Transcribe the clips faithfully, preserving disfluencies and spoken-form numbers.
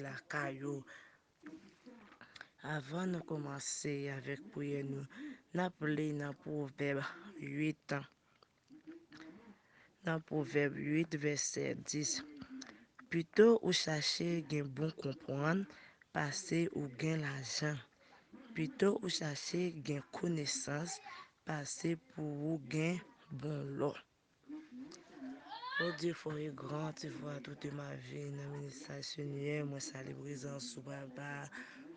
lakay yo. Avan nou kòmanse avèk priyè nou, n ap li nan Pwovèb uit. Nan Pwovèb uit, vèsè dis, pito ou chache gen bon konprann pase ou gen lajan. Pito ou chache gen konesans pase pou ou gen bon lò. Bondye fò e gran, tu vois toute ma vie nan ministè Senyè, mwen salye prezans ou, papa.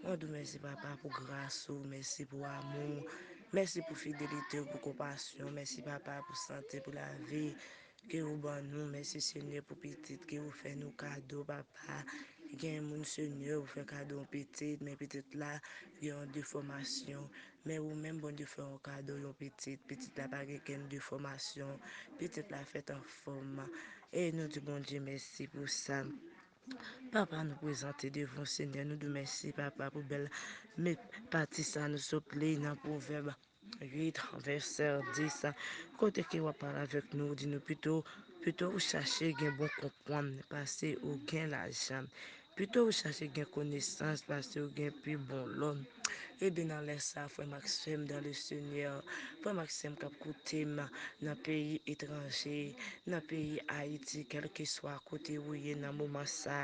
Mwen di w mèsi, papa, pou gras ou, mèsi pou amou, mèsi pou fidelite w, pou konpasyon, mèsi, papa, pou sante, pou lavi ke ou ban nou. Mèsi, Senyè, pou pitit ke ou fè nou kado, papa. Gen moun, Senyè, ou fè kado yon pitit, men pitit la gen yon defòmasyon. Men ou menm, Bondye fè yon kado yon pitit. Pitit la pa gen kenn defòmasyon. Pitit la fèt anfòm. E nou di Bondye mèsi pou sa. Papa, nou prezante devan w, Senyè, nou di w mèsi, papa, pou bèl me-, pati sa nou sot li nan Pwovèb uit, vèsè dis, kote ke w ap pale avèk nou, ou di nou pito, pito ou chache gen bon konprann pase ou gen lajan. Pito ou chache gen konesans pase ou gen pi bon lò. Ebyen, nan lè sa, frè m ak sè m dans le Seigneur, frè m ak sè m k ap koute m nan peyi etranje, nan peyi Ayiti, kèlkeswa kote ou ye nan moman sa,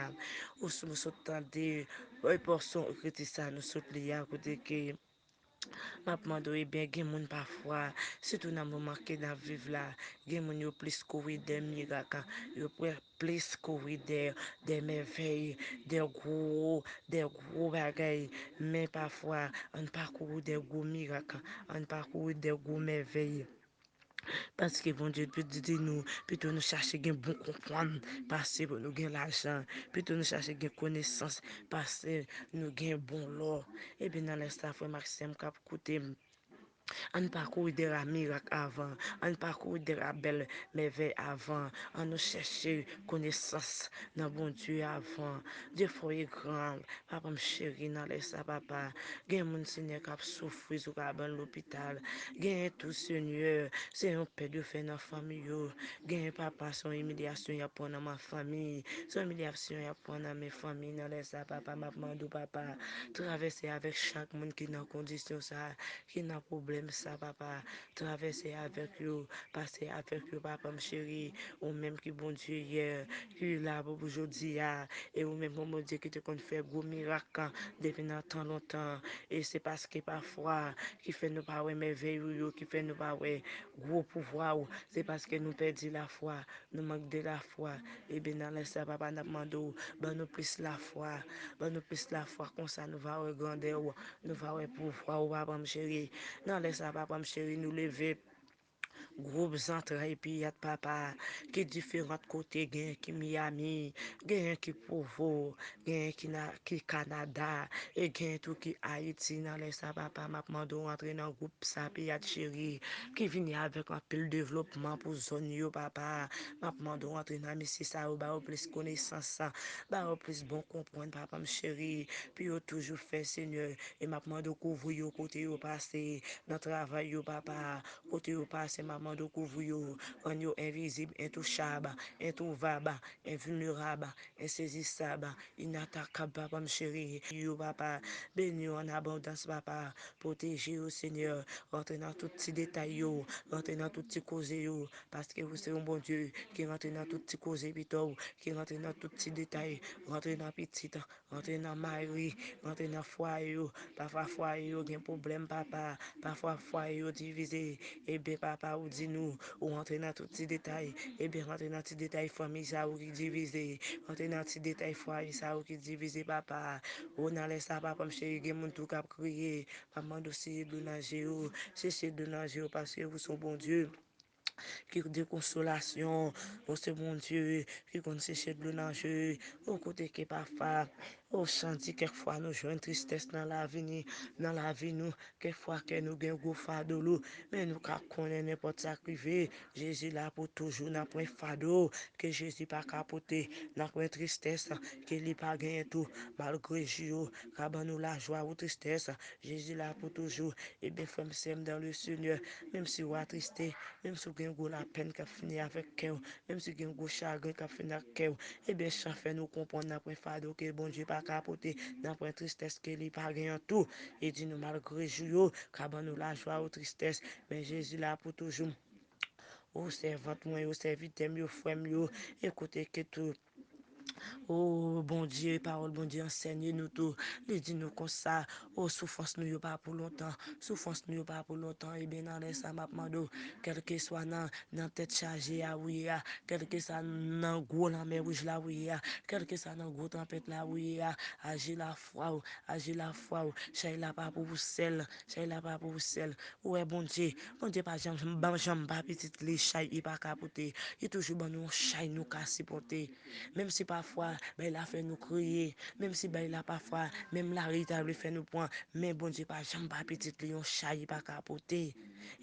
ou sou, ou sot tande, e, pòsyon ekriti sa nou sot li a, kote ke m ap mande w, ebyen, gen moun pafwa, sitou nan moman ke n ap viv la, gen moun yo plis kouri dè mirak, yo pre-, plis kouri dè, dè mèvèy, dè gwo, dè gwo bagay. Men pafwa, ann pa kouri dè gwo mirak, ann pa kouri dè gwo mèvèy. Paske Bondye di nou, pito nou chache gen bon konprann pase pou nou gen lajan. Pito nou chache gen konesans pase nou gen bon lò. Ebyen, nan lè sa, frè m ak sè m k ap koute m, ann pa kouri dèyè mirak avan. Ann pa kouri dèyè bèl mèvèy avan. Ann nou chèche konesans nan Bondye avan. Dye fò e gran. Papa m cheri, nan lè sa, papa, gen moun, Senyè, k ap soufri sou kabann lopital. Genyen tou, Senyè, se yon pèd yo fè nan fanmi yo. Genyen, papa, se yon imilyasyon y ap pran nan men fanmi. Se yon imilyasyon y ap pran nan men fanmi. Nan lè sa, papa, m ap mande w, papa, travèse avèk chak moun ki nan kondisyon sa, ki nan pwoblèm sa, papa. Travèse avèk yo, pase avèk yo, papa m cheri. Ou menm ki Bondye yè, ki la pou, pou jodi a. E ou menm, yon Bondye ki te konn fè gwo mirak depi nan tan lontan. E se paske pafwa ki fè nou pa wè mèvèy ou yo, ki fè nou pa wè gwo pouvwa ou. Se paske nou pèdi lafwa, nou mank de lafwa. Ebyen, nan lè sa, papa, n ap mande w, ban nou plis lafwa. Ban nou plis lafwa, konsa nou va wè grandè w, nou va wè pouvwa w, papa m cheri. Nan lè sa, papa m cheri, nou leve gwoup zantray Piyat, papa, ki diferan kote, genyen ki Miami, genyen ki Provo, genyen ki na, ki Kanada, e genyen tou ki Ayiti. Nan lè sa, papa, m ap mande w antre nan gwoup sa, Piyat cheri, ki vini avèk anpil devlopman pou zòn yo, papa. M ap mande w antre nan mesye sa yo, ba yo plis konesans, ba yo plis bon konprann, papa m cheri, pou yo toujou fè, Senyè. E m ap mande w kouvri yo kote yo pase, nan travay yo, papa. Kote yo pase, m ap mande w kouvri yo, rann yo envizib, entouchab, entwouvab, envilnerab, ensezisab, inatakab, papa m cheri. Yo, papa, beni yo an abondans, papa. Pwoteje yo, Senyè. Rantre nan tout ti detay yo, rantre nan tout ti koze yo, paske ou se yon Bondye ki rantre nan tout ti koze pito w, ki rantre nan tout ti detay, rantre nan pitit, rantre nan mari, rantre nan fwaye yo. Pafwa fwaye yo gen pwoblèm, papa. Pafwa fwaye yo divize. Ebyen, papa, ou di nou, ou rantre nan tout ti detay. Ebyen, rantre nan ti detay fanmi sa yo ki divize. Rantre nan ti detay fwaye sa yo ki divize, papa. O, nan lè sa, papa m cheri, gen moun tou k ap kriye. M ap mande w seye dlo nan je yo. Seche dlo nan je yo, paske ou se yon Bondye ki de konsolasyon. Ou se Bondye ki konn seche dlo nan je. O, kote ke pafwa O santi kèk fwa nou jwenn tristès nan lavi ni, nan lavi nou, kèk fwa kè nou gen gwo fado lou, men nou ka konnen nenpòt sa k rive, Jezi la pou toujou nan pwen fado ke Jezi pa ka pote, nan pwen tristès ke li pa genyen tou, malgre jou yo ka ban nou lajwa ou tristès, Jezi la pou toujou. Ebyen, frè m, sè m dan le Senyè, menm si w atriste, menm si w gen gwo lapèn k ap fini avèk kè w, menm si gen gwo chagren k ap fini ak kè w, ebyen, sa fè nou konprann nan pwen fado ke Bondye pa ka pote, nan pwen tristès ke li pa genyen tou. Li di nou, malgre jou yo ka ban nou lajwa ou tristès, men Jezi la pou toujou. O sèvant mwen yo, sèvitè m yo, frè m yo, ekoute ke tou. O Bondye, pawòl Bondye ansèye nou tou. Li di nou konsa, o soufrans nou yo pa pou lontan. Soufrans nou yo pa pou lontan. Ebyen, nan lè sa, m ap mande w, kèlkeswa nan, nan tèt chaje a ou ye a, kèlkeswa nan gwo lanmè wouj la ou ye a, kèlkeswa nan gwo tanpèt la ou ye a, aji lafwa w, aji lafwa w. Chay la pa pou ou sèl, chay la pa pou ou sèl. Ou wè Bondye, Bondye pa janm, ban janm ba pitit li chay li pa ka pote. Li toujou ban nou yon chay nou ka sipòte. Menm si pafwa, bay la fè nou kriye. Menm si bay la pafwa, menm lari ta vle fè nou pran. Men Bondye pa janm ba pitit li yon chay li pa ka pote.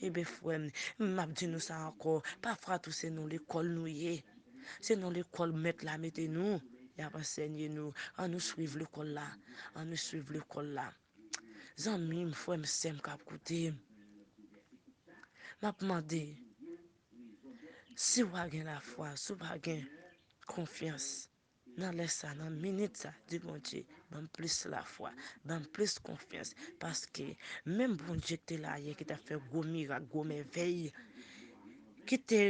Ebyen, frè m, m ap di nou sa ankò. Pafwa tou se nan lekòl nou ye. Se nan lekòl mèt la mete nou. Y ap ansèye nou. An nou swiv lekòl la. An nou swiv lekòl la. Zanmi m, frè m, sè m k ap koute m. M ap mande, si w pa gen lafwa, si w pa gen konfyans, nan lè sa, nan minit sa, di Bondye, ban m plis lafwa, ban m plis konfyans. Paske menm Bondye ki te la yè, ki t ap fè gwo mirak, gwo mèvèy, ki te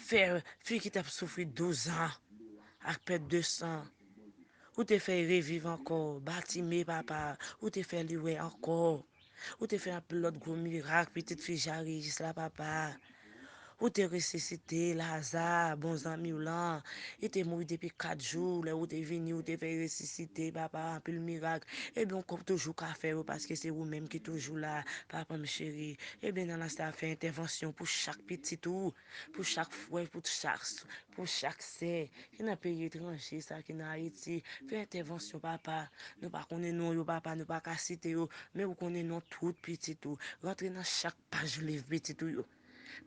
fè fi ki t ap soufri douz an ak pèt de san, ou te fè l reviv ankò. Batime, papa, ou te fè li wè ankò. Ou te fè anpil lòt gwo mirak, pitit fi Jariyis la, papa. Ou te resisite Laza, bon zanmi w lan. Li te mouri depi kat jou, lè ou te vini, ou te fè l resisite, papa, anpil mirak. Ebyen, ou toujou ka fè yo, paske se ou menm ki toujou la, papa m cheri. Ebyen, nan lè sa, fè entèvansyon pou chak pitit ou, pou chak frè, pou chak, pou chak sè ki nan peyi etranje sa, ki nan Ayiti. Fè entèvansyon, papa. Nou pa konnen non yo, papa, nou pa ka site yo, men ou konnen non tout pitit ou. Rantre nan chak paj liv pitit ou yo.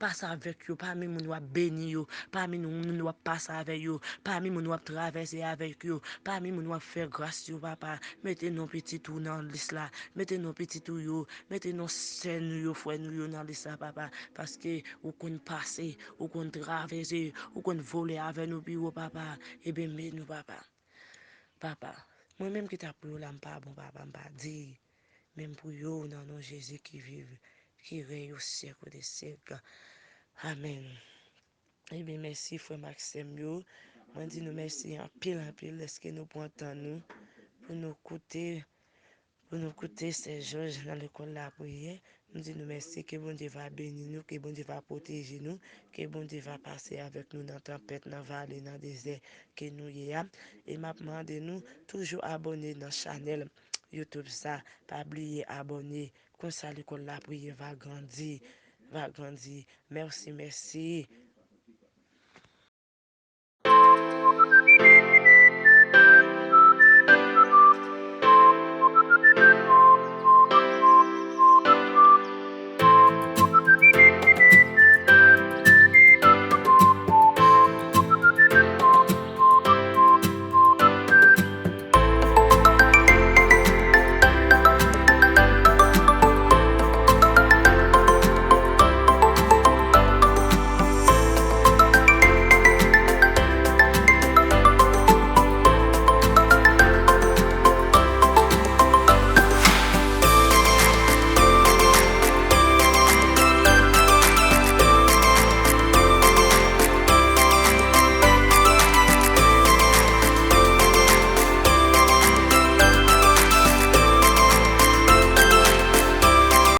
Pase avèk yo, pami moun w ap beni yo, pami moun w ap pase avè yo, pami moun w ap travèse avèk yo, pami moun w ap fè gras yo, papa. Mete non pitit ou nan lis la, mete non pitit ou yo, mete non sè nou yo, frè nou yo nan lis la, papa. Paske ou konn pase, ou konn travèse, ou konn vole avè nou pi wo, papa. Ebyen, men nou, papa. Papa, mwen menm ki t ap priye w la, m pa bon, papa, m pa diy. Men m priye w nan non Jezi ki viv, ki rèy o syèk de syèk. Amèn. Ebyen, mèsi, frè m ak sè m yo. Mwen di nou mèsi anpil, anpil, dèske nou pran tan nou pou nou koute, pou nou koute sè Jòj nan lekòl lapriyè. M di nou mèsi, ke Bondye va beni nou, ke Bondye va pwoteje nou, ke Bondye va pase avèk nou nan tanpèt, nan vale, nan dezè ke nou ye a. E m ap mande nou toujou abòne nan chanèl YouTube sa. Pa bliye abòne. Konsa lekòl lapriyè va grandi, va grandi. Mèsi, mèsi.